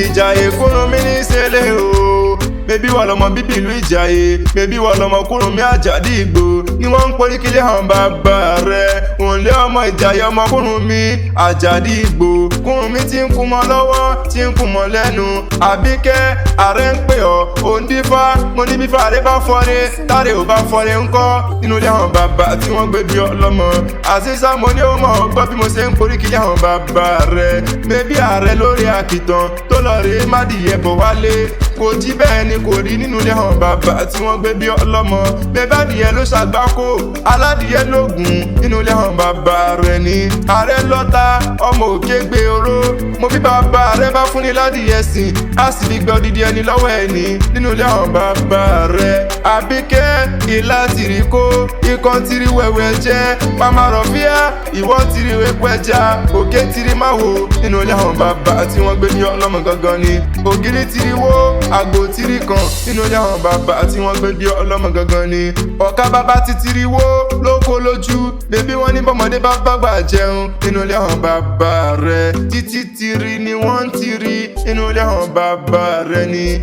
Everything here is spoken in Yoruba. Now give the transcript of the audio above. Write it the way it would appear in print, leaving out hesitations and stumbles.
Ìjàyè Kúrúnmí ní sẹ́lẹ̀ o. Bébí wà lọmọ bíbí ìlú Ìjàyè, bébí wà lọmọ Kúrúnmí Àjàdí Ìgbò ni wọ́n ń poríkìlẹ̀ hàn bàbá rẹ̀. Òǹlé ọmọ Ìjàyè ọmọ Kúrúnmí Àjàdí Ìgbò. Kúrúnmí ti ń kú mọ́ lọ́wọ́, ti ń kú mọ́ lẹ́nu. Àbíkẹ́, ààrẹ ń pè ọ́, òǹdífá. Mo ní bífá rẹ bá fọ́re, táre ò bá fọ́re ńkọ́ nínú ilé àwọn bàbá tí wọ́n gbé bí ọlọ́mọ. Àṣìṣà, mo ní ó mọ̀ ọ́ gbọ́ bí mo ṣe ń poríkìlẹ̀ àwọn bàbá rẹ̀. Bébí ààrẹ lórí àkìtàn tó lọ rèé mádìyẹ bọ̀ wálé, kò jí bẹ́ẹ̀ ni kò rí nínú ilé àwọn bàbá tí wọ́n gbé bí ọlọ́mọ. Bébí adìyẹ ló ṣàgbákò, aládìyẹ lóògùn nínú ilé àwọn bàbá rẹ̀ ni. Ààrẹ lọ́ta ọmọ òkè gbé oró. Mo bí bàbá rẹ̀ bá fúnni ládìyẹ sìn, á sì fi gbẹ odidi ẹni lọ́wọ́ ẹni nínú ilé àwọn bàbá rẹ̀. Àbíkẹ́, ìlà tìrì kó ikọ̀ tìrì wẹ̀wẹ̀ jẹ́. Màmá Rọ̀fíà, ìwọ tìrì wẹ̀pẹ̀já, òkè tìrì máa wò nínú ilé àwọn bàbá tí wọ́n gbé ní ọlọ́mọ gangan ni. Ògiri tìrì wó, àgbò tìrì kan nínú ilé àwọn bàbá tí wọ́n gbé bí ọlọ́mọ gangan ni. Ọ̀ká bàbá ti tìrì wó lóko lójú. Bébí wọ́n ní bọ́mọdé bá bàgbà jẹun nínú ilé àwọn bàbá rẹ̀, títí tìrì ni wọ́n ń tìrì nínú ilé àwọn bàbá rẹ̀ ni.